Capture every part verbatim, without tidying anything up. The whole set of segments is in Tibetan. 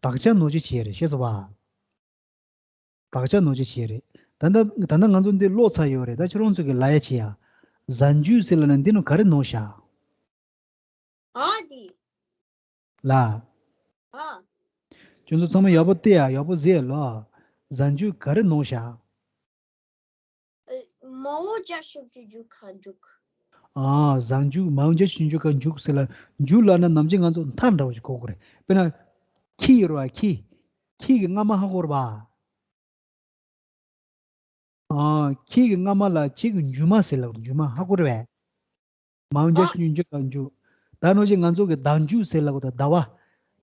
དགག་བྱ་ནོར་འཁྲུལ་བྱས་རེད། ཤེས་སོང་བ། དགག་བྱ་ནོར་འཁྲུལ་བྱས་རེད། ད་ལྟ་ད་ལྟ་ང་ཚོ་འདི་ཀློག་ཚར་ཡོད་རེད། ད་ཁྱོད་རང་ཚོ་གི་ལབ་ཡ་བྱེད་ཡ། གཟའ་མཇུག་ཟེར་ལབ་ན་འདི་ནང་ག་རེ་ནོར་བཞག་ཨ་དེ། ལ། ཨ། ཁྱོད་ཚོ་ཚང་མ་ཡག་པོ་བལྟས་ཡ། ཡག་པོ་ཟེར་ལོ། གཟའ་མཇུག་ག་རེ་ནོར་བཞག་ཨ། མ་འོངས་བརྗོད་བྱ་སུམ་ཅུ་མཇུག་ག་མཇུག་ཨ། གཟའ་མཇུག་མ་འོངས་བརྗོད་བྱ་སུམ་ཅུ་མཇུག་ག་མཇུག་ཟེར་ལ། མཇུག་ལབ་ན་ནམ་རྒྱུན་ང་ཚོ་མཐའ་འདྲ་བོ་ཞིག་གོ་དགོས་རེད། དཔེར་ན། ཁྱི་ཡོད་རེད་བ། ཁྱི། ཁྱི་གི་རྔ་མ་ཧ་གོ་རེད་བ། ཨ། ཁྱི་གི་རྔ་མ་ལ་ཁྱི་གི་མཇུག་མ་ཟེར་ལབ་རེད། མཇུག་མ་ཧ་གོ་རེད་བས། མ་འོངས་བརྗོད་བྱ་སུམ་ཅུ་མཇུག་ག་མཇུག་ད་ནོར་གྱི་ང་ཚོ་གི་ཟླ་མཇུག་ཟེར་ལབ་གོ་ད་ཟླ་བ།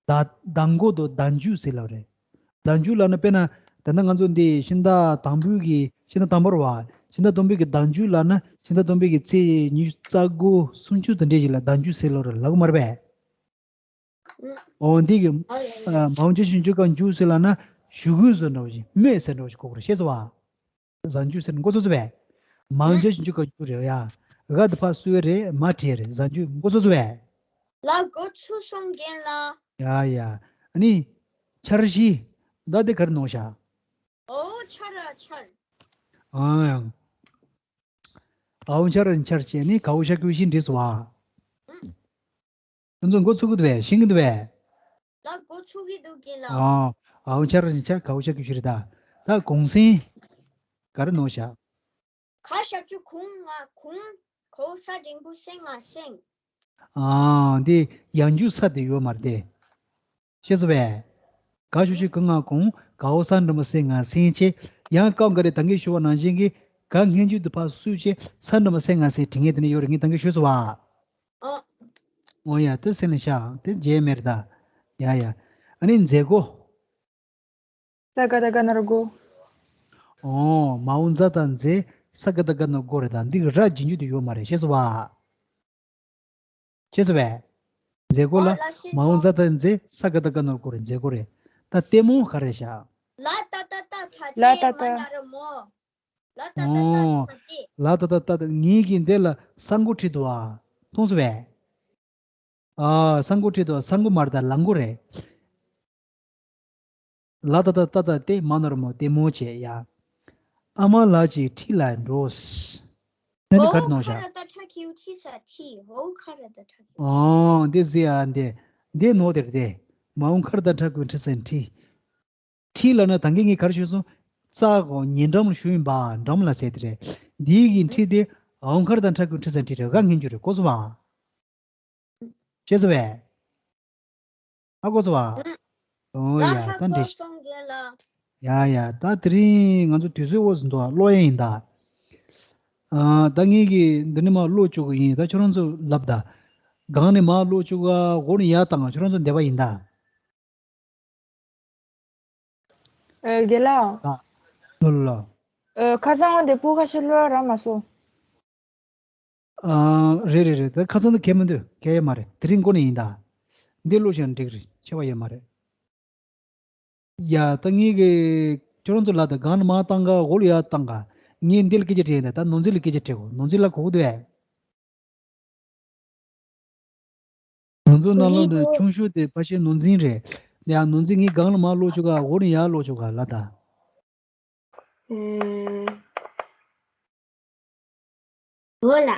ཟླ་ཟླ་མགོ་དང་ཟླ་མཇུག་ཟེར་ལབ་རེད། ཟླ་མཇུག་ལབ་ན་དཔེར་ན། ད་ལྟ་ང་ཚོ་འདི་ཕྱི་ཟླ་དང་པོའི་གི་ཕྱི་ཟླ་དང་པོ་རེད་བ། ཕྱི་ཟླ་དང་པོའི་གི་ཟླ་མཇུག་ལབ་ན་ཕྱི་ཟླ་དང་པོའི་གི་ཚེས་ཉི་ཤུ་རྩ་དགུ་སུམ་ཅུ་དེ་འདྲས་ཞིག་ལ་ཟླ་མཇུག་ཟེར་ལབ་རེད། ལབ་གོ་མ་རེད་པས། ཨོ་འདི་གི་ཨ་མ་འོངས་བརྗོད་བྱ་སུམ་ཅུ་མཇུག་ག་མཇུག་ཟེར་ལབ་ན་ཞུ་སྐུལ་ཟེར་འདྲ་བོ་ཞིག་སྨོས་ཟེར་འདྲ་བོ་ཞིག་གོ་དགོས་རེད། ཤེས་སོང་བ། གཟའ་མཇུག་ཟེར་ན་མགོ་ཚོས་ཚོས་པས། མ་འོངས་བརྗོད་བྱ་སུམ་ཅུ་མཇུག་ག་མཇུག་རེད་ཡ། ག་དེ་ཕར་སུ་བ་རེད། མ་བྲིས་རེད། གཟའ་མཇུག་མགོ་ཚོས་ཚོས་པས། ལ་མགོ་ཚོས་སོང་རྒན་ལགས། ཡ་ཡ། ཨ་ནི། འཆར་གཞི། ད་དེ་ག་རེ་ནོར་བཞག་ཨོ་འཆར་ར་འཆར། ཨང་ཡང་། ཨའོ་འཆར་ར་འཆར་བྱས་ནི་གའོ་ཤ་ཀུ་ཤིན་འགྲིག་སོང་བ། ཨང་། ཁྱོད་ཚོ་མགོ་ཚོས་ཀྱི་འདུག་པས། ཤེས་ཀྱི་འདུག་པས། ལ་མགོ་ཚོས་ཀྱི་འདུག་རྒན་ལགས། ཨ། ཨའོ་འཆར་ར་འཆར་གའོ་ཤ་ཀུ་ཤིན་རེད་ད། ད་གུང་སེང་། ག་རེ་ནོར་བཞག་ག་ཞབས་ཀྱུ་གུང་ང་གུང་། གའོ་ས་འགྲེང་བུ་སེང་ང་སེང་། ཨ། འདི་ཡང་འཇུག་ས་དེ་ཡོད་མ་རེད་དེ། ཤེས་སོང་པས། ག་ཞབས་ཀྱུ་གུ་ང་གུང་། གའོ་ས་འགྲེང་བུ་སེང་ང་སེང་བྱས། ཡང་སྐབས་འགའ་རེ་ད་གིན་ཞུས་པ་ནང་བཞིན་གྱི་ག་སྔོན་འཇུག་དེ་ཕར་བསུབས་བྱས་ས་འགྲེང་བུ་སེང་ང་སེང་བྲི་མཁན་དེ་འདྲ་ཡོད་རེད། ངས་ད་གིན་ཞུས་སོང་བ། ཨོ། ཨོ་ཡ། དེ་སེམས་ལ་བཞག་དེ་བརྗེད་མེད་རེད་ད། ཡ་ཡ། ཨ་ནི་མཛད་སྒོ། ས་ག་བཏགས་སྒ་ན་རོ་སྒོ། ཨོ། མ་འོངས་ཛ་དང་མཛད། ས་ག་བཏགས་སྒ་ན་རོ་སྒོ་རེད་ད། འདི་གི་ར་རྗེས་འཇུག་དེ་ཡོད་མ་རེད། ཤེས་སོང་བ། ཤེས་སོང་བས། མཛད་སྒོ་ལ། ཨོ་ལ་ཤེས་མ་འོངས་ཛ་སོང་། དང་མཛད། ས་ག་བཏགས་སྒ་ན་རོ་སྒོ་རེད། མཛད་སྒོ་རེད། ད་ལྟད་མོ་ག་རེ་བཞག་ལ་ཏ་བཏགས་ལྟ་ད་ལ་ཏ་ཏ། ཏེ་མ་ན་རོ་མོ། ལ་ཏ་ཏ་ཏ་ཨོ། ད་ཏེ། ལ་ཏ་ཏ་ཏ་ད། ངེད་ཀྱིས་འདི་ལ་ས་མགོ་བྲིས་འདུག་ཨ། མཐོང་སོང་བས། ཨ། ས་མགོ་བྲིས་འདུག་ས་མགོ་མ་རེད་ད། ལ་མགོ་རེད། ལ་ཏ་ཏ་ཏ་ད་ཏེ་མ་ན་རོ་མོ། ལྟད་མོ་བྱས་ཡ། ཨ་མ་ལགས་ཀྱི་འཁྲིས་ལ་འགྲོ། ད་འདི་ག་རེ་ནོར་བཞག་ཨོ་ཁ་ར་ཏ་ཁྲ་ཁེའུ་ཁྲི་ས་ཁྲི། ཨོ་ཁ་ར་ཏ་ཁྲ་ཁེའུ་ཨོ་འདི་ཟེར་ཡ་འདི། འདི་ནོར་དེ་རེད་དེ། མ་འོངས་ཁ་ར་ཏ་ཁྲ་ཁེའུ་ཁྲི་ས་ཁྲི། ཁྲི་ལབ་ན་ད་གིན་ངས་ག་རེ་ཞུས་སོང་། ཙ་གོ་ཉེ་འགྲམ་ལ་ཞུགས་ཡིན་པ། འགྲམ་ལ་ཟེར་དེ་རེད། འདི་གི་འཁྲིས་དེ་ཨོ་ཁ་ར་ཏ་ཁྲ་ཁེའུ་ཁྲི་ས་ཁྲི་རེད། ག་སྔོན་འཇུག་རེད། གོ་སོང་བ། ཤེས་སོང་བས། ཧ་གོ་སོང་བ། ཨོ་ཡ། ད་འགྲིག་ཡ་ཡ། ད་དེ་རིང་ང་ཚོ་དུས་ཚོད་འོ་ཟིན་འདུག་ཀློག་ཡ་ཡིན་ད། ཨ། ད་ངེད་ཀྱིས་འདི་ནས་མར་ཀློག་བཅུག་གི་ཡིན། ད་ཁྱོད་རང་ཚོ་ལབ་ད། སྒང་ནས་མར་ཀློག་བཅུག་ག་འོག་ནས་ཡར་བཏང་ག་ཁྱོད་རང་ཚོ་འདོད་པ་ཡིན་ད། ཨེ། རྒན་ལགས། ཨ། ལོ་ལོ་ལོ། ཨེ། ཁ་སང་ང་དེ་སྤུ་ཁ་ཤས་ཀློག་རག་མ་སོང་། ཨ། རེད་རེད་རེད། ད་ཁ་སང་ད་གལ་མི་འདུག་གལ་ཡོད་མ་རེད། དེ་རིང་འགོ་ནས་ཡིན་ད། འདི་ཀློག་བཞག་ན་འགྲིག་རེད། ཆེ་བ་ཡོད་མ་རེད། ཡ། ད་ངེད་ཀྱི་ཁྱོད་རང་ཚོ་ལ་ད་སྒང་ནས་མར་བཏང་ག་འོག་ལ་ཡར་བཏང་ག་ངས་འདི་ལ་སྐད་ཆ་དྲིས་ཡིན་ད། ད་ནོར་འཛིན་ལ་སྐད་ཆ་དྲིས་གོ་ནོར་འཛིན་ལ་གོ་གི་འདུག་ཨེ། ང་ཚོ་ནང་ལོགས་ནས་ཆུང་ཤོས་དེ་ཕ་ཤེ་ནོར་འཛིན་རེད། ཡ། ནོར་འཛིན་ངས་སྒང་ལ་མར་ཀློག་བཅུག་ག་འོག་ནས་ཡར་ཀློག་བཅུག་ག་ལབ་ད། ཨུམ། འོ་ལ།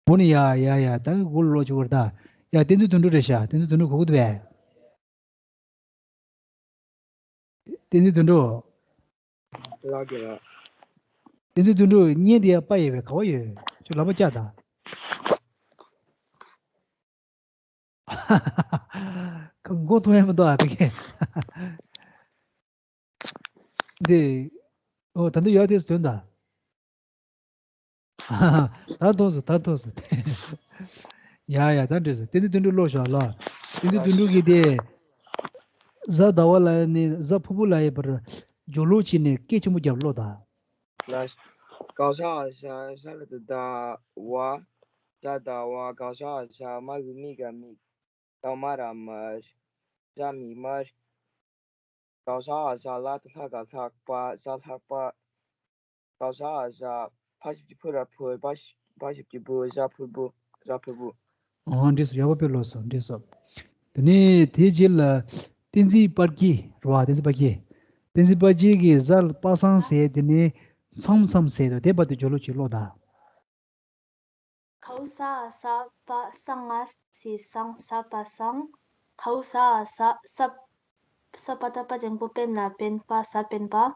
འོ་ནི་ཡ་ཡ་ཡ། ད་འོག་ལ་ཀློག་བཅུག་ག་རེད་ད། ཡ། བསྟན་འཛིན་དོན་གྲུབ་རེད་ཤག་བསྟན་འཛིན་དོན་གྲུབ་གོ་གི་འདུག་པས། བསྟན་འཛིན་དོན་གྲུབ། ལགས་ཀྱི་ལགས། བསྟན་འཛིན་དོན་གྲུབ་བརྙན་དེ་ཡར་པ་ཡོད་པས་ག་པར་ཡོད། ཁྱོད་ལག་པ་བཅག་དང་། ཁ་མགོ་མཐོང་ཡ་མི་འདུག་ཨ་དེ་གས། འདི། ཨོ་ད་འདི་ཡོད་དེ་དོན་དང་། ད་མཐོང་སོང་། ད་མཐོང་སོང་། ཡ་ཡ། ད་འགྲིག་སོང་། བསྟན་འཛིན་དོན་གྲུབ་ཀློག་ཤོག་ལ། བསྟན་འཛིན་དོན་གྲུབ་ཀྱིས་དེ། གཟའ་ཟླ་བ་ལ་ནི་གཟའ་ཕུར་བུ་ལ་ཡོད་པར་སྦྱོར་ཀློག་བྱས་ནས་སྐད་ཆེན་པོ་རྒྱབ་ཀློག་དང་། ལ། ག་ས་ག་ཟ། ས་ལ་ད་ཟླ་བ། ཟ་ཟླ་བ། ག་ས་ག་ཟ། མ་གི་མི་ག་མིག་ད་མ་ར་མར། ཟ་མིག་དམར། ག་ས་ག་ཟ། ལ་ད་ལྷ་ག་ལྷགས་པ། ཟ་ལྷགས་པ། ག་ས་ག་ཟ། ཕ་ཞབས་ཀྱུ་ཕུ་ར་ཕུར། བ་ཞབས་ཀྱུ་བུ། ཟ་ཕུར་བུ། ཟ་ཕུར་བུ། ཨོ་འགྲིག་སོང་། ཡག་པོ་དཔེ་ཀློག་སོང་། འགྲིག་སོང་། དེ་ནས་དེའི་རྗེས་ལ། བསྟན་འཛིན་དཔལ་སྐྱིད་རེད་བ། བསྟན་འཛིན་དཔལ་སྐྱིད། བསྟན་འཛིན་དཔལ་སྐྱིད་ཀྱིས་གཟའ་པ་སངས་ཟེར་དེ་ནས་མཚམས་མཚམས་ཟེར་དུས་དེ་བར་དུ་སྦྱོར་ཀློག་ཅིག་ཀློག་དང་། གའུ་ས་འ་ས། པ་སངས། ང་ཟེར་སངས། ས་པ་སངས། གའུ་ས་འ་ས། ས། ས་པ་ཏ་པ་འགྲེང་བུ་པེ་ན་པེན། པ་ས་པེན་པ། ཨུམ།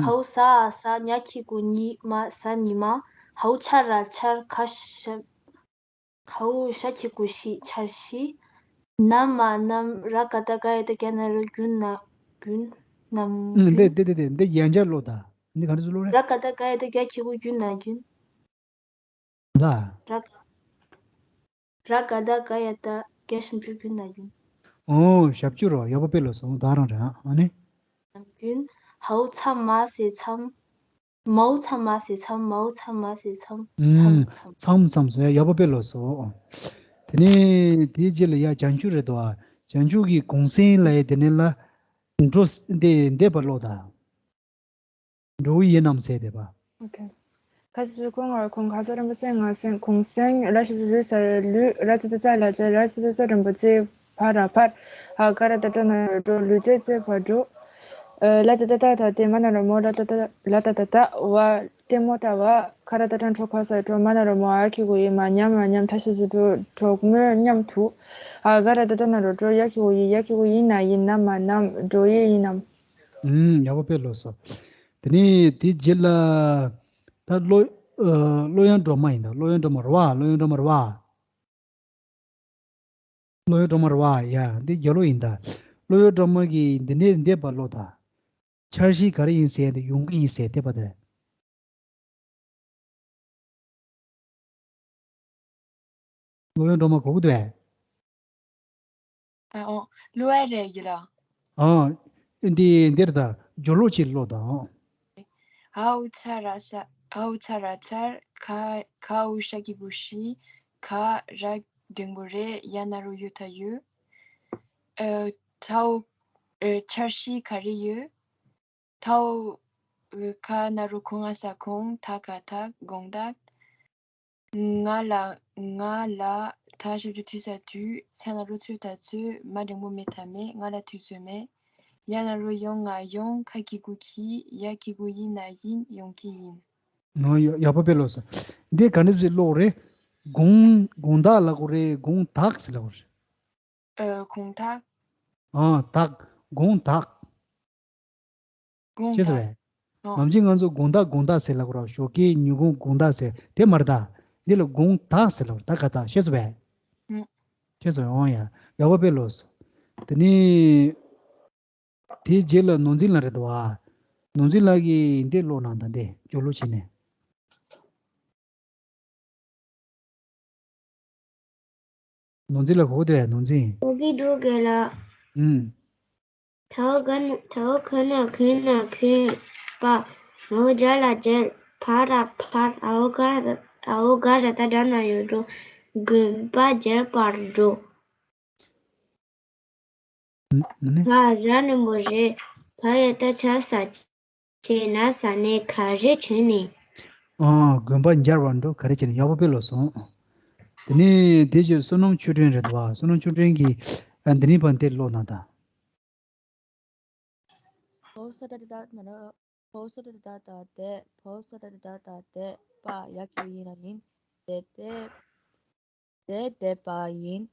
གའུ་ས་འ་ས། ཉ་གི་གུ་ཉི། མ་ས་ཉི་མ། ཧའུ་ཆ་ར་ཆར། ག་ཤ། གའུ་ཞ་གི་གུ་ཞི། ཆར་ཞི། ན་མ་ནམ། ར་ག་བཏགས་ག་ཡ་བཏགས་རྒྱ་ན་རོ་རྒྱུ་ན་རྒྱུན། ནམ་ཨུམ། འདི་རྒྱུན། འདི་འདི་འདི་འདི་ཡན་ཆད་ཀློག་དང་། འདི་ག་འདྲ་ཟེར་ཀློག་རེད། ར་ག་བཏགས་ག་ཡ་བཏགས་རྒྱ་གི་གུ་རྒྱུ་ན་རྒྱུན། ལ། ར་ར་ག་བཏགས་ག་ཡ་བཏགས་རྒྱ་ཞབས་ཀྱུ་རྒྱུ་ན་རྒྱུན། ཨོ། ཞབས་ཀྱུ་རོ། ཡག་པོ་དཔེ་ལ་སོང་། ད་རང་རེད་ཨ་ནི། ནམ་རྒྱུན། ཧའུ་ཚ་མ་ཟེར་མཚམས། མའུ་ཚ་མ་ཟེར་མཚམས། མའུ་ཚ་མ་ཟེར་མཚམས། མཚམས་ཨུམ། མཚམས། མཚམས་མཚམས་ཟེར། ཡག་པོ་དཔེ་ལ་སོང་། དེ་ནས་དེའི་རྗེས་ལ་ཡ་བྱང་ཆུབ་རེད་དོ། བྱང་ཆུབ་ཀྱི་གུང་གསེང་ལ་ཡ་དེ་ནས་ལ། འགྲོ་འདི་འདེབས་པ་ཀློག་དང་། འགྲོ་བའི་ཡིན་ནམ་ཟེར་དེ་པ། ཨོ་ཁེ། ག་ཞབས་ཀྱུ་གུ་ང་གུང་། ག་ས་རིང་པོ་སེང་ང་སེང་། གུང་སེང་། ལ་ཞབས་ཀྱུ་ལུ་ས་ལུ། ར་ཙ་ཏ་རྩ་ལ་རྩལ། ར་ཙ་ཏ་རྩ་འགྲེང་བུ་རྩེ། བ་ར་བར། འ་ག་ར་བཏགས་འགྲ་ན་རོ་འགྲོ། ལུ་རྩེ་རྩེ་བ་འགྲོ། ཨ་ལ་ཏ་བཏགས་ལྟ་ལྟ་སྟེ། མ་ན་རོ་མོ། ལ་ཏ་བཏགས་ལ་ཏ་བཏགས་ལྟ་བ། ལྟད་མོ་ལྟ་བ། ག་ར་བཏགས་གྲ་འགྲོ་ག་ས་འགྲོ། མ་ན་རོ་མོ། འ་གི་གུ་འི། མ་ཉ་མ་ཉམ། ད་ཞབས་ཀྱུ་འགྲོ། འགྲོགས་མོལ་མཉམ་དུ། འ་ག་ར་བཏགས་འགྲ་ན་རོ་འགྲོ། ཡ་གི་གུ་འི། ཡ་གི་གུ་འི་ན་ཡིན། ན་མ་ནམ། འགྲོ་ཡི་ཡིན་ནམ། ཨུམ། ཡག་པོ་དཔེ་ལ་སོང་། དེ་ནས་དེའི་རྗེས་ལ་ད་ཀློག་ཨ་ཀློག་ཡང་སྒྲོལ་མ་ཡིན་ད། ཀློག་ཡང་སྒྲོལ་མ་རེད་བ། ཀློག་ཡང་སྒྲོལ་མ་རེད་བ། ཀློག་ཡང་སྒྲོལ་མ་རེད་བ། ཡ་འདི་རྒྱལ་ལོ་ཡིན་ད། ཀློག་ཡང་སྒྲོལ་མ་གིས་འདི་ནས་འདེབས་པ་ཀློག་དང་། འཆར་གཞི་ག་རེ་ཡིན་ཟེར་ཡ་འདི་ཡོང་གི་ཡིན་ཟེར་དེ་པ་དེ། ཀློག་ཡང་སྒྲོལ་མ་གོ་གི་འདུག་གས། ཨ་ཨོ། ཀློག་ཡ་རེད་ཡིན་ལ། ཨ། འདི་འདིར་ད་སྦྱོར་ཀློག་ཅིག་ཀློག་དང་། ཧའུ་ཚ་ར་ས། ཧའུ་ཚ་ར་ཚར། ག་གའུ་ཞ་གི་གུ་ཞི། ག་ར་འགྲེང་བུ་རེད། ཡ་ན་རོ་ཡོ་ད་ཡོད། ཨ་ཚའོ། ཨ་འཆར་གཞི་ག་རེ་ཡོད། ཐའོ། ཁ་ན་རོ་ཁོ་ང་ས་ཁོང་། ཐ་ག་ཐག་སྒོང་ཐག་ང་ལ་ང་ལ། ད་ཞབས་ཀྱུ་དུ་ས་དུས། ཚ་ན་རོ་ཚོ་ད་ཚོས། མ་འགྲེང་བུ་མེ་ད་མེད། ང་ལ་དུས་ཚོད་མེད། ཡ་ན་རོ་ཡོང་། ང་ཡོང་། ཁ་གི་གུ་ཁྱི། ཡ་གི་གུ་ཡི་ན་ཡིན། ཡོང་གི་ཡིན། ཨོ་ཡ་ཡག་པོ་དཔེ་ལ་སོང་། འདི་ག་འདྲ་ཟིག་ཀློག་རེད། སྒོང་སྒོང་ཐག་ལབ་དགོས་རེད། སྒོང་ཐག་ཟེར་ལབ་དགོས་རེད། ཨ་སྒོང་ཐག་ཨ་ཐག་སྒོང་ཐག་སྒོང་ཤེས་སོང་ཐག་བས། ཨོ། ནམ་རྒྱུན་ང་ཚོ་དགོང་དག་དགོང་དག་ཟེར་ལབ་དགོས་རེད། ཞོགས་ཀས་ཉིན་གུང་དགོང་དག་ཟེར་དེ་མ་རེད་ད། འདི་ལ་སྒོང་ཐག་ཟེར་ལབ་དགོས་རེད། ད་ག་ཐག་ཤེས་སོང་བས། ཨུ། ཤེས་སོང་། ཨོ་ཡ་ཡག་པོ་དཔེ་ལ་སོང་། དེ་ནས་དེའི་རྗེས་ལ་ནོར་འཛིན་ལགས་རེད་དོ། ཨ་ནོར་འཛིན་ལགས་ཀྱིས་འདི་ཀློག་གནང་དང་། འདི་སྦྱོར་ཀློག་བྱས་ནས། ནོར་འཛིན་ལགས་གོ་གི་འདུག་གས། ནོར་འཛིན། གོ་གི་འདུག་གས་ལགས། ཨུམ། ད་འོ་ག་ན་ད་འོ་ག་ན་གུན་ན་གུན་པ། མའོ་ཇ་ལ་མཇལ། བ་ར་བར། འའོ་ག་ར་འའོ་ག་ར་བཏགས་འགྲ་ན་ཡོ་འགྲོ། གུན་པ་མཇལ་བར་འགྲོ། ནི། ག་ར་འགྲེང་བུ་རེད། བ་ཡ་བཏགས་བྱ་ས། བྱས་ན་ས་ནས་ག་རེ་བྱས་ནས། ཨ་གུན་པ་མཇལ་བར་འགྲོ། ག་རེ་བྱས་ནས། ཡག་པོ་དཔེ་ལ་སོང་། དེ་ནས་དེ་རྗེས་བསོད་ནམས་ཆོས་སྒྲོན་རེད་བ། བསོད་ནམས་ཆོས་སྒྲོན་གྱིས་ཨ་འདི་ནས་ཕར་འདིར་ཀློག་གནང་དང་། ཧོ་ས་ད་ད་ད་ན་ར། ཧོ་ས་ད་ད་ད་ད་དེ། ཧོ་ས་ད་ད་ད་ད་དེ། པ་ཡ་གི་གུ་ཡི་ན་ཡིན། དེ་དེ། དེ་དེ་པ་ཡིན།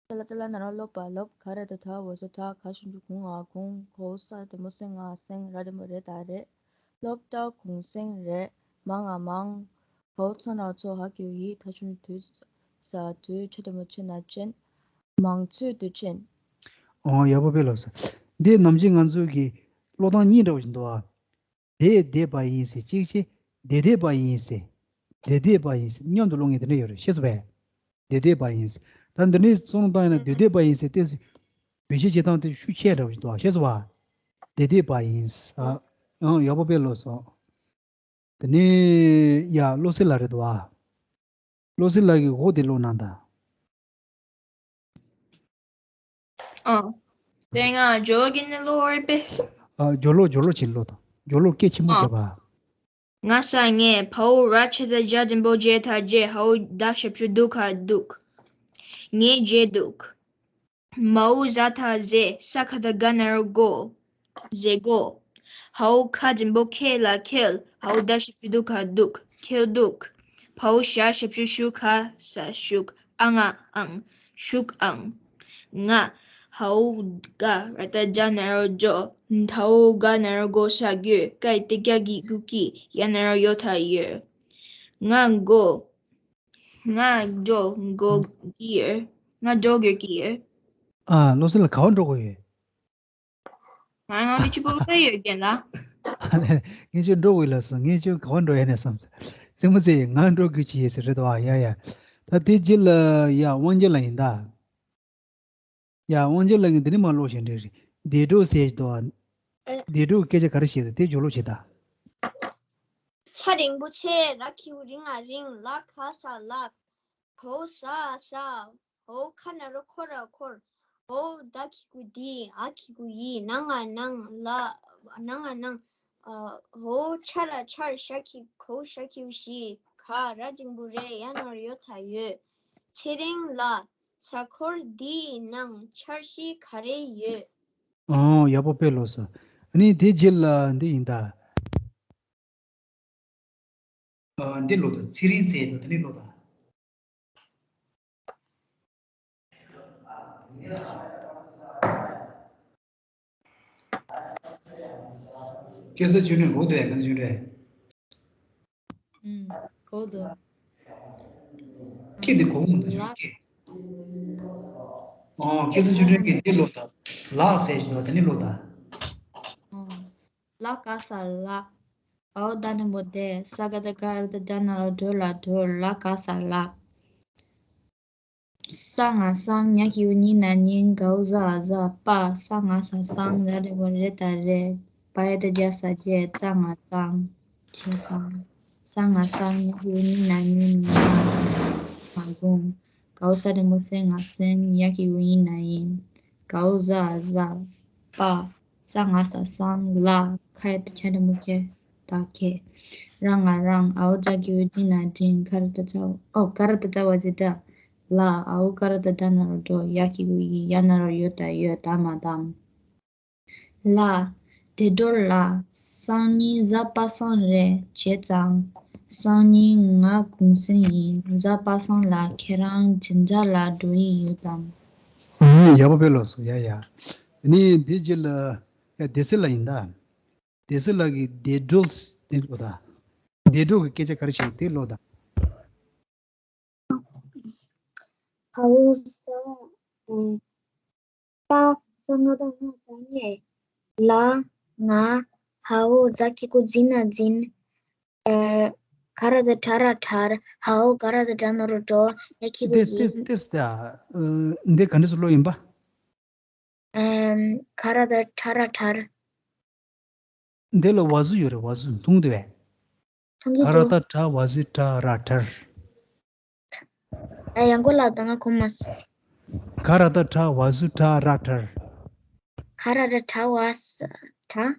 ཏ་ལ་ཏ་ལ་ན་རོ་ལོ་པ་ལོབ། ག་ར་ད་ད་འོ་ས་གྲ། ག་ཞབས་ཀྱུ་གུ་གུང་། ང་གུང་། གའོ་ས་འགྲེང་བུ་སེང་། ང་སེང་། ར་འགྲེང་བུ་རེ་ད་རེད། ལོབ་ད་གུང་སེང་རེད། མ་ང་མང་། གའོ་ཚ་ན་རོ་ཚོ། འ་གི་གུ་འི། ད་ཞབས་ཀྱུ་དུ་ས་དུས། ཆ་འགྲེང་བུ་ཆེ་ན་ཆེན། མང་ཚོད་དུ་ཆེན། ཨོ་ཡག་པོ་དཔེ་ལ་སོང་། འདི་ནམ་རྒྱུན་ང་ཚོ་གི་ཀློག་སྟངས་གཉིས་འདྲ་བོ་ཞིག་འདུག་ཨ། དེ་བསྡད་པ་ཡིན་ཟེར་གཅིག་བྱས། དེ་བསྡད་པ་ཡིན་ཟེར། དེ་བསྡད་པ་ཡིན་ཟེར། མཉམ་དུ་ཀློག་མཁན་དེ་འདྲ་ཡོད་རེད། ཤེས་སོང་བས། དེ་བསྡད་པ་ཡིན་ཟེར། ད་འདི་འདྲའི་བསམ་བློ་བཏང་ཡིན་ན། དེ་བསྡད་པ་ཡིན་ཟེར་ཏོག་ཙམ་བེད་སྤྱོད་བྱེད་སྟངས་དེ་ཤུགས་ཆེ་འདྲ་བོ་ཞིག་འདུག་ཨ། ཤེས་སོང་བ། དེ་བསྡད་པ་ཡིན་ཟེར། ཨ་ཡང་ཡག་པོ་དཔེ་ལ་སོང་། དེ་ནས་ཡ་བློ་གསལ་ལགས་རེད་འདུག་ཨ། བློ་གསལ་ལགས་ཀྱིས་འོ་དེ་ཀློག་གནང་དང་། ཨ། དེ་སྔ་སྦྱོར་ཀློག་གི་ནི་ཀློག་རེད་པས། ཨ་སྦྱོར་ཀློག་སྦྱོར་ཀློག་བྱས་ནས་ཀློག་དང་། སྦྱོར་ཀློག་སྐད་ཆེན་པོ་ཨ། བརྒྱབ་པ། ང་ས་ངས། བའོ་ར་ཆ་ད་རྗ་འགྲེང་བུ་རྗེ། ད་རྗེས། ཧའོ་ད་ཞབས་ཀྱུ་དུ་ག་འདུག་ངས་བརྗེད་འདུག་མའོ་ཟ་ཐ་ཟེ། ས་ཁ་བཏགས་སྒ་ན་རོ་སྒོ། ཟེ་སྒོ། ཧའོ་ཁ་འགྲེང་བུ་ཁེ་ལ་ཁེལ། ཧའོ་ད་ཞབས་ཀྱུ་དུ་ག་འདུག་ཁེལ་འདུག་བའོ་ཞ་ཞབས་ཀྱུ་ཞུ་ཁ་ས་ཞུགས། ཨ་ང་ཨང་། ཞུགས་ཨང་། ང་། ཧའོ་ག་ར་བཏགས་གྲ་ན་རོ་གྲོ། ད་འོ་ག་ན་རོ་གོ་ས་གྱོ། ཀ་ཏེ་ཀྱ་གི་གུ་ཀྱི། ཡ་ན་རོ་ཡོ་ད་ཡོད། ང་འགྲོ། ང་འགྲོ་འགྲོ་གི་ཡོད། ང་འགྲོ་འགྲོ་གི་ཡོད། ཨ། བློ་གསལ་ལགས། ག་པར་འགྲོ་དགོས་ཡོད། ང་ང་གི་ཕྱི་པོ་ལ་ཡོད་རྒན་ལགས། ངས་ཁྱོད་འགྲོ་དགོས་ལབ་སོང་། ངས་ཁྱོད་ག་པར་འགྲོ་ཡ་ནས་བསམ། རྩེད་མོ་རྩེ་ཡི་ང་འགྲོ་དགོས་ཀྱི་ཡོད་ཟེར་རེད་དོ། ཡ་ཡ། ད་དེ་རྗེས་ལ་ཡ་དབང་རྒྱལ་ལགས་ཡིན་ད། ཡ་དབང་རྒྱལ་ལགས་ཀྱིས་འདི་ནས་མར་ཀློག་བཞིན་རེད། བདེ་འགྲོ་ཟེར་དོ། བདེ་འགྲོ་གི་སྐད་ཆ་ག་རེ་བཤད་འདུག་དེ་སྦྱོར་ཀློག་བྱེད་ད། ཚ་འགྲེང་བུ་ཚེ། ར་གི་གུ་རི་ང་རིང་། ལ་ག་ས་ལགས། གའོ་ཟ་ཟའོ། ཧའོ་ཁ་ན་རོ་ཁོ་ར་ཁོར། འོ་ད་གི་གུ་འདི། འ་གི་གུ་འི། ན་ང་ནང་། ལ་ན་ང་ནང་། ཨ། འོ་ཆ་ར་ཆར། ཤ་གི་གའོ་ཤ་གི་གུ་ཤི། ག་ར་འགྲེང་བུ་རེ། ཡ་ན་རོ་ཡོ་ད་ཡོད། ཚེ་རིང་ལགས། གཟའ་འཁོར་འདིའི་ནང་འཆར་གཞི་ག་རེ་ཡོད། ཨོ། ཡག་པོ་དཔེ་ལོས་སོ། ཨ་ནི་དེ་རྗེས་ལ་འདི་ཡིན་ད། ཨ། འདི་ཀློག་དང་། ཚེ་རིང་ཟེར་དོ། དེ་ནས་ཀློག་དང་། སྐད་ཆ་ཆུང་ཆུང་གོ་འདུག་གས། སྐད་ཆ་ཆུང་ཆུང་རེད། ཨུམ། གོ་འདུག་ཁྱེད་འདི་གོ་མི་འདུག་ལགས། ཁྱེད། ཨོ། སྐད་ཆ་ཆུང་ཆུང་གིས་འདི་ཀློག་དང་། ལགས་ཟེར་བཞིན་འདུག་དེ་ནས་ཀློག་དང་། ཨོ། ལ་ག་ས་ལགས། འའོ་ད་འགྲེང་བུ་འདེ། ས་ག་བཏགས་སྒ་ར་བཏགས་སྒྲ་ན་རོ་སྒྲོ། ལ་སྒྲོར། ལ་ག་ས་ལགས། ས་ང་སང་། ཉ་གི་གུ་ཉི་ན་ཉིན། གའོ་ཟ་འ་གཟའ། པ། ས་ང་ས་སང་། ར་འགྲེང་བུ་རེ་ད་རེད། བ་ཡ་བཏགས་བྱ་ས་བྱས། ཙ་ང་གཙང་། བྱས་ཙང་། ས་ང་སང་། ཉ་གི་གུ་ཉི་ན་ཉིན། ང་། ང་དགུང་། གའོ་ས་འགྲེང་བུ་སེ་ང་སེང་། ཡ་གི་གུ་ཡི་ན་ཡིན། གའོ་ཟ་འ་གཟའ། པ། ས་ང་ས་སང་། ལ། ཁ་ཡ་བཏགས་ཁྱ་འགྲེང་བུ་ཁྱེ། ད་ཁེ། ར་ང་རང་། འའོ་ཛ་གི་གུ་ཛི་ན་འཛིན། ག་ར་བཏགས་གཙོ་བོ། ཨོ། ག་ར་བཏགས་གཙོ་བོ་ཟེར་ད། ལ། འའོ་ག་ར་བཏགས་གྲ་ན་རོ་གྲོ། ཡ་གི་གུ་ཡི། ཡ་ན་རོ་ཡོ་ད་ཡོད། ད་མ་དམ། ལ། བདེ་འགྲོ་ལགས། སང་ཉིན་གཟའ་པ་སངས་རེད། བྱས་ཙང་། སང་ཉིན་ང་གུང་སེང་ཡིན། གཟའ་པ་སངས་ལ་ཁྱེད་རང་འཛིན་གྲྭ་ལ་འགྲོ་ཡི་ཡོད་དམ། ཨུ། ཡག་པོ་དཔེ་ལོས་སོ། ཡ་ཡ། དེ་ནས་དེ་རྗེས་ལ། ཡ། སྡེ་སྲིད་ལགས་ཡིན་ད། སྡེ་སྲིད་ལགས་ཀྱིས་བདེ་འགྲོ་དེ་ཀློག་དང་། བདེ་འགྲོ་གི་སྐད་ཆ་ག་རེ་བཤད་དེ་ཀློག་དང་། འའོ་ཟ་འ། པ། ས་ང་བཏགས་སྔ་ས་སྔས། ལ། ང་། འའོ་ཛ་གི་གུ་ཛི་ན་འཛིན། ཨ། ག་ར་བཏགས་གྲ་ར་གྲར། འའོ་ག་ར་བཏགས་གྲ་ན་རོ་གྲོ། ཡ་གི་གུ་ཡི། ཏེ་ཏེ་ཏེ་ད། འདི་ག་འདྲ་སེ་ཀློག་ཡིན་པ། ཨམ། ག་ར་བཏགས་གྲ་ར་གྲར། འདི་ལ་བ་ཟུ་ཡོད་རེད། བ་ཟུ་མཐོང་གི་འདུག་གས། མཐོང་གི་འདུག་ག་ར་བཏགས་གྲ་བ་ཟུ་གྲ་ར་གྲར། ཨ། ཡང་སྐོར་ལ་ད་ང་གོ་མ་སོང་། ག་ར་བཏགས་གྲ་བ་ཟུ་གྲ་ར་གྲར། ག་ར་བཏགས་གྲ་བ་ས་གྲ།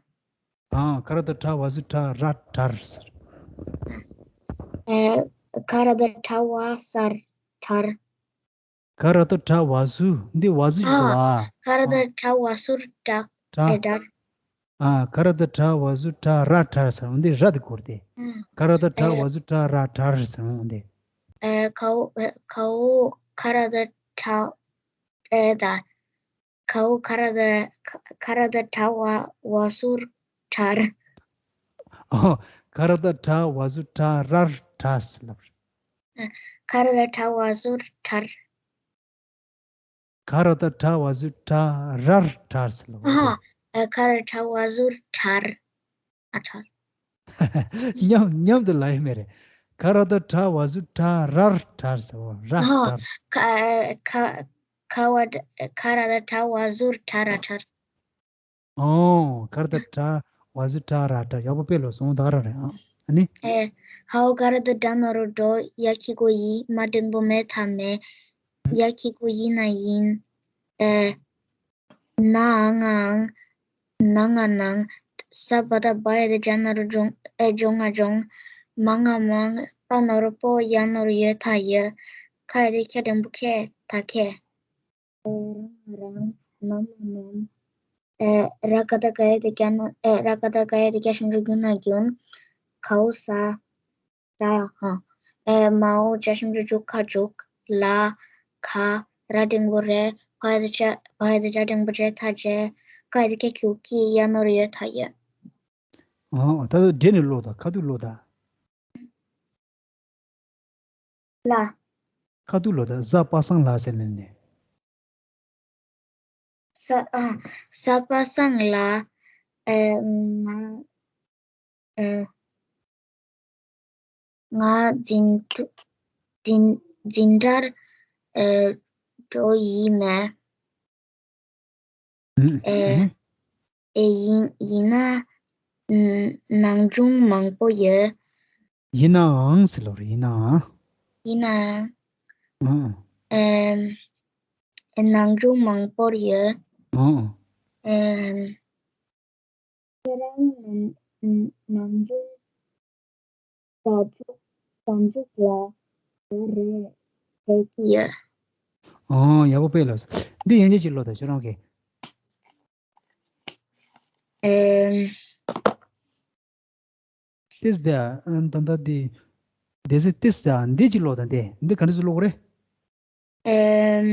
ཨ། ག་ར་བཏགས་གྲ་བ་ཟུ་གྲ་ར་གྲར་ཟེར། ཨ། ག་ར་བཏགས་གྲ་བ་སར་གྲར། ག་ར་བཏགས་གྲ་བ་ཟུ། འདི་བ་ཟུ་ཞིག་ཨ། འདུག་ག་ག་ར་བཏགས་གྲ་བ་ཟུར་གྲག་གྲ། ཨེ། གྲར། ཨ། ག་ར་བཏགས་གྲ་བ་ཟུར་གྲ་ར་གྲར་ཟེར་འོང་། འདི་ར་དེ་སྐོར་ཏེ། ཨ། ག་ར་བཏགས་གྲ་ཨེ། བ་ཟུར་གྲ་ར་གྲར་ཟེར་འོང་འདི། ཨེ། གའོ། གའོ་ག་ར་བཏགས་གྲ། ཨེ་ད། གའོ་ག་ར་བཏགས། ག་ར་བཏགས་གྲ་བ་བ་ཟུར་གྲར། ཨོ། ག་ར་བཏགས་གྲ་བ་ཟུར་གྲ་རར་གྲར་ཟེར་ལབ་རེད། ག་ར་བཏགས་གྲ་བ་ཟུར་གྲར། ག་ར་བཏགས་གྲ་བ་ཟུར་གྲ་རར་གྲར་ཟེར་ལབ་རེད། ཨ། ག་ར་གྲ་བ་ཟུར་གྲར། ཨ། གྲར། མཉམ་མཉམ་དུ་ལབ་ཡ་མེད་རེད། ག་ར་བཏགས་གྲ་བ་ཟུར་གྲ་རར་གྲར་ཟེར་བ། ར་ཨ། གྲར། ག་ག་ག་བ། ག་ར་བཏགས་གྲ་བ་ཟུར་གྲ་ར་གྲར། ཨོ། ག་ར་བཏགས་གྲ་བ་ཟུར་གྲ་ར་གྲར། ཡག་པོ་དཔེ་ལོས་སོང་། ད་ག་རང་རེད། ཨ། ཨ་ནི། ཨེ། འའོ་ག་ར་བཏགས་གྲ་ན་རོ་གྲོ། ཡ་གི་གུ་ཡི། མ་འགྲེང་བུ་མེ་ད་མེད། ཡ་གི་གུ་ཡི་ན་ཡིན། ཨེ། ན་འ་ང་འང་། ན་ང་ནང་། ས་བ་བཏགས་སྦ་ཡ་བཏགས་སྦྱ་ན་རོ་སྦྱོ། ཨེ། སྦྱོ་ང་སྦྱོང་། མ་ང་མང་། པ་ན་རོ་པོ། ཡ་ན་རོ་ཡོ་ད་ཡོད། ཁ་ཡ་བཏགས་ཁྱ་འགྲེང་བུ་ཁྱེ། ད་ཁེ། ཨེ་རང་ལ་རང་། ནམ་ལ་ནམ། ཨེ་ར་ག་བཏགས་རྒ་ཡ་བཏགས་རྒྱ་ན། ཨེ་ར་ག་བཏགས་རྒ་ཡ་བཏགས་རྒྱ་ཞབས་ཀྱུ་རྒྱུ་ན་རྒྱུན། གའོ་ཟ། ཟ་ཧ། ཨེ་མའོ་ཇ་ཞབས་ཀྱུ་ཇུ་ག་འཇུག། ལ། ག། ར་འགྲེང་བུ་རེ། བ་ཡ་བཏགས་བྱ། བ་ཡ་བཏགས་བྱ་འགྲེང་བུ་བྱེད། ད་བྱེད། ག་ཡ་བཏགས་ག་གི་གུ་གི། ཡ་ནོར་ཡོད་ད་ཡོད། ཨོ། ད་འདྲེ་ནས་ཀློག་དང་། ཁ་ཐུག་ཀློག་དང་། ལ། ཁ་ཐུག་ཀློག་དང་། ཟ་པ་སངས་ལ་ཟེར་ལེན་ནས། ཟ། ཨ། ཟ་པ་སངས་ལ། ཨེ། ང་། ཨེ། ང་འཛིན་གྲྭ། འཛིན། འཛིན་གྲྭར། ཨེ། འགྲོ་ཡི་མེད། ཨེ། ཨེ། ཡིན། ཡིན་ན། ཨམ། ནམ་རྒྱུན་མང་པོ་ཡོད། ཡིན་ནའང་ཟེར་ལབ་རེད། ཡིན་ནའང་། ཡིན་ནའང་། ཨ། ཨེམ། ནམ་རྒྱུན་མང་པོར་ཡོད། ཨ། ཨེམ། ཁྱེད་རང་ནམ། ནམ་རྒྱུན་ཟ་འཇུག་ཟ་འཇུག་ལ་ཟ་རེས་བྱེད་ཀྱི་ཡོད། ཨོ། ཡག་པོ་དཔེ་ལབ་སོང་། འདི་ཡན་ཆད་ཅིག་ཀློག་དང་། ཁྱོད་རང་གིས། ཨེམ། ཏིས་དེ། ཨ། ད་ལྟ་འདི། དེ་ཟེར་ཏིས་དང་འདི་ཅིག་ཀློག་དང་། དེ་འདི་ག་འདྲ་ཞིག་ཀློག་རེད། ཨེམ།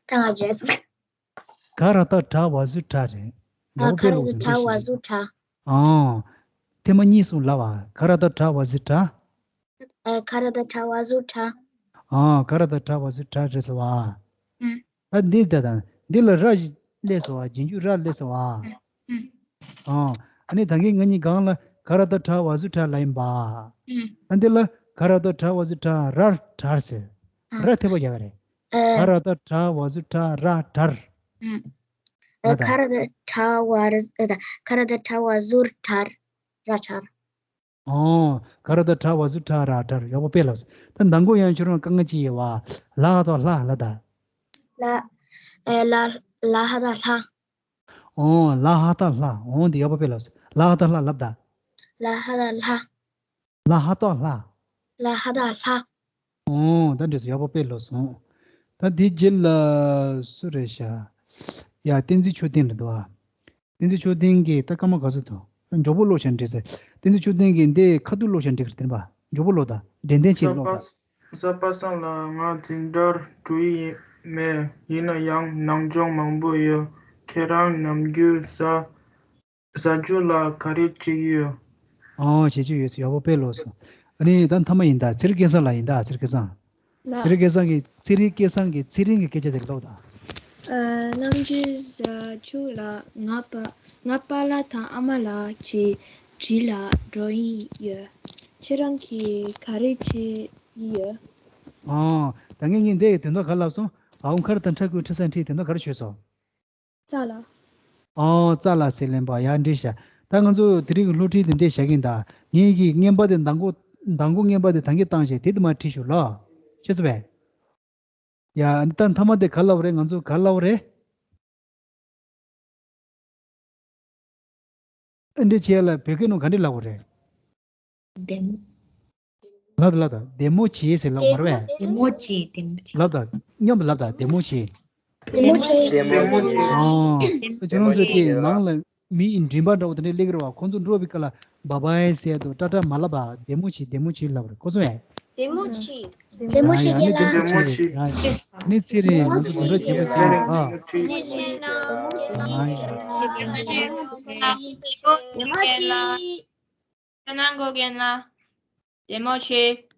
ད་ང་བརྗེད་སོང་། ག་ར་བཏགས་གྲ་བ་ཟུར་གྲ་རེད། ཨ། ཡག་པོ་ག་དཔེ་ར་ཀློག་བཏགས་དང་། གྲ་འདི་བ་ཞིག་ཟུར་གྲ། ཨང་། ཐེངས་མ་གཉིས་གསུམ་ལབ་པ། ག་ར་བཏགས་གྲ་བ་ཟུར་གྲ། ཨ། ག་ར་བཏགས་གྲ་བ་ཟུར་གྲ། ཨང་། ག་ར་བཏགས་གྲ་བ་ཟུར་གྲ་རེད་ཟེར་བ། ཨུམ། ད་འདི་ད་ད་འདི་ལ་ར་ཞིག་སླེབས་སོང་བ། རྗེས་འཇུག་ར་སླེབས་སོང་བ། ཨུམ། ཨང་། ཨ་ནི་ད་གིན་ང་གཉིས་སྒང་ལ་ག་ར་བཏགས་གྲ་བ་ཟུར་གྲ་ལབ་ཡིན་པ། ཨུམ། ཨ། འདི་ལ་ག་ར་བཏགས་གྲ་བ་ཟུར་གྲ་རར་གྲར་ཟེར། ཨ། ར་འཐེབ་པ་རྒྱག་གི་རེད། ཨ། ག་ར་བཏགས་གྲ་བ་ཟུར་གྲ་ར་གྲར། ཨུམ། ཨ། ལ་ད། ག་ར་བཏགས་གྲ་བ་ར། ཨ། ད་ག་ར་བཏགས་གྲ་བ་ཟུར་གྲར། ར་གྲར། ཨོ། ག་ར་བཏགས་གྲ་བ་ཟུར་གྲ་ར་གྲར། ཡག་པོ་དཔེ་ལབ་སོང་། ད་མདང་དགོང་ཡང་ཁྱོད་རང་དཀའ་ངལ་ཅིག་ཡོད་བ། ལ་ཧ་བཏགས་ལྷ་ལ་ད། ལ། ཨེ། ལ། ལ་ཧ་བཏགས་ལྷ། ཨོ། ལ་ཧ་བཏགས་ལྷ། ཨོ། འདི་ཡག་པོ་དཔེ་ལབ་སོང་། ལ་ཧ་བཏགས་ལྷ་ལབ་ད། ལ་ཧ་བཏགས་ལྷ། ལ་ཧ་བཏགས་ལྷ། ལ་ཧ་བཏགས་ལྷ། ཨོ། ད་འདྲ་སོང་། ཡག་པོ་དཔེ་ལབ་སོང་། ད་འདི་རྗེས་ལ་སུ་རེད་ཤག་ཡ། བསྟན་འཛིན་ཆོས་ལྡན་རེད་འདུག་ཨ། བསྟན་འཛིན་ཆོས་ལྡན་གྱིས་ད་སྐར་མ་ག་ཚོད་འདུག་མགྱོགས་པོ་ཀློག་བྱས་ན་འགྲིག་ཟེར། བསྟན་འཛིན་ཆོས་ལྡན་གྱིས་འདི་ཁ་ཐུག་ཀློག་བྱས་ན་འགྲིག་གི་རེད། བསྟན་པ། མགྱོགས་པོ་ཀློག་དང་། འགྲན་ལྡན་ཆེད་ཀློག་དང་། ཟ་པ་སངས་ལ། ང་འཛིན་གྲྭར་འགྲོ་ཡི་མེད། ཡིན་ན་ཡང་ནམ་རྒྱུན་མང་པོ་ཡོད། ཁྱེད་རང་ནམ་རྒྱུན་ཟ། ཟ་འཇུག་ལ་ག་རེ་བྱེད་ཀྱི་ཡོད། ཨོ། བྱེད་ཀྱི་ཡོད་ཟེར། ཡག་པོ་དཔེ་ལབ་སོང་། ཨ་ནི་ད་མཐའ་མ་ཡིན་ད། ཚེ་རིང་སྐལ་བཟང་ལ་ཡིན་ད། ཚེ་རིང་སྐལ་བཟང་། ལ། ཚེ་རིང་སྐལ་བཟང་གིས། ཚེ་རིང་སྐལ་བཟང་གིས་ཚེ་རིང་གི་སྐད་ཆ་དེ་ཀློག་དང་། ཨ། ནམ་རྒྱུན་ཟ་འཇུག་ལ་ང་པ། ང་པཱ་ལགས་དང་ཨ་མ་ལགས་ཀྱི་འཁྲིས་ལ་འགྲོ་ཡི་ཡོད། ཁྱེད་རང་གིས་ག་རེ་བྱེད་ཀྱི་ཡོད། ཨོ། ད་ངས་ངས་འདི་ཡི་དོན་དག་ག་རེ་ལབ་སོང་། ཨ་ཁུ་མཁར་དང་ཁྲ་ཁུ་ཁྲི་སང་ཁྲིའི་དོན་དག་ག་རེ་ཞུས་སོང་། ཙ་ལ། ཨོ། ཙ་ལ་ཟེར་ལེན་པ། ཡ། འགྲིག་ཤག་ད་ང་ཚོ་དེ་རིང་གི་སློབ་ཁྲིད་འདི་འདྲས་བྱ་གིན་ད། ངེད་ཀྱིས་རྔན་པ་དེ་མདང་དགོང་། མདང་དགོང་རྔན་པ་དེ་ད་གིན་བཏང་བྱས། དེ་དུ་མ་ཁྲིད་ཞུ་ལ། ཤེས་སོང་བས། ཡ། ད་མཐའ་མ་དེ་ག་ལབ་རེད། ང་ཚོ་ག་ལབ་རེད། ཨ། འདི་བྱས་ལ་བོད་སྐད་ནང་ག་འདྲས་ལབ་དགོས་རེད། བདེ་མོ། ལབ་དང་། ལབ་དང་། བདེ་མོ་བྱེད་ཟེར་ལབ་མ་རེད་པས། བདེ་མོ་བྱེད། བདེ་མོ་བྱེད། ལབ་དང་། མཉམ་དུ་ལབ་དང་། བདེ་མོ་བྱེད། བདེ་མོ་བྱེད། བདེ་མོ་བྱེད། ཨོ། ཁྱོད་རང་ཚོ་དེ་ནང་ལ་མི་ཡི་མགྲིན་པ་འདྲ་བོ་དེ་འདྲས་སླེབས་ཀྱི་རེད་པ། ཁོང་ཚོ་འགྲོ་བའི་སྐབས་ལ་བཱ་བཱའི་ཟེར་དང་ཊ་ཊ་མ་ལབ་པ། བདེ་མོ་བྱེད། བདེ་མོ་བྱེད་ལབ་རེད། གོ་སོང་ངས། བདེ་མོ་བྱེད། བདེ་མོ་བྱེད། ཡ། ཡ། བདེ་མོ་བྱེད། ཨ་ནི་ཚེ་རིང་། ང་ཚོ་དགོང་དག་རྒྱབ་པ་བྱེད་རོགས་ཨ། བདེ་མོ་བྱེད། ཨ་ཡ། བདེ་མོ་བྱེད། ཁྱོད་ནང་གོ་གན་ལ། བདེ་མོ་བྱེད།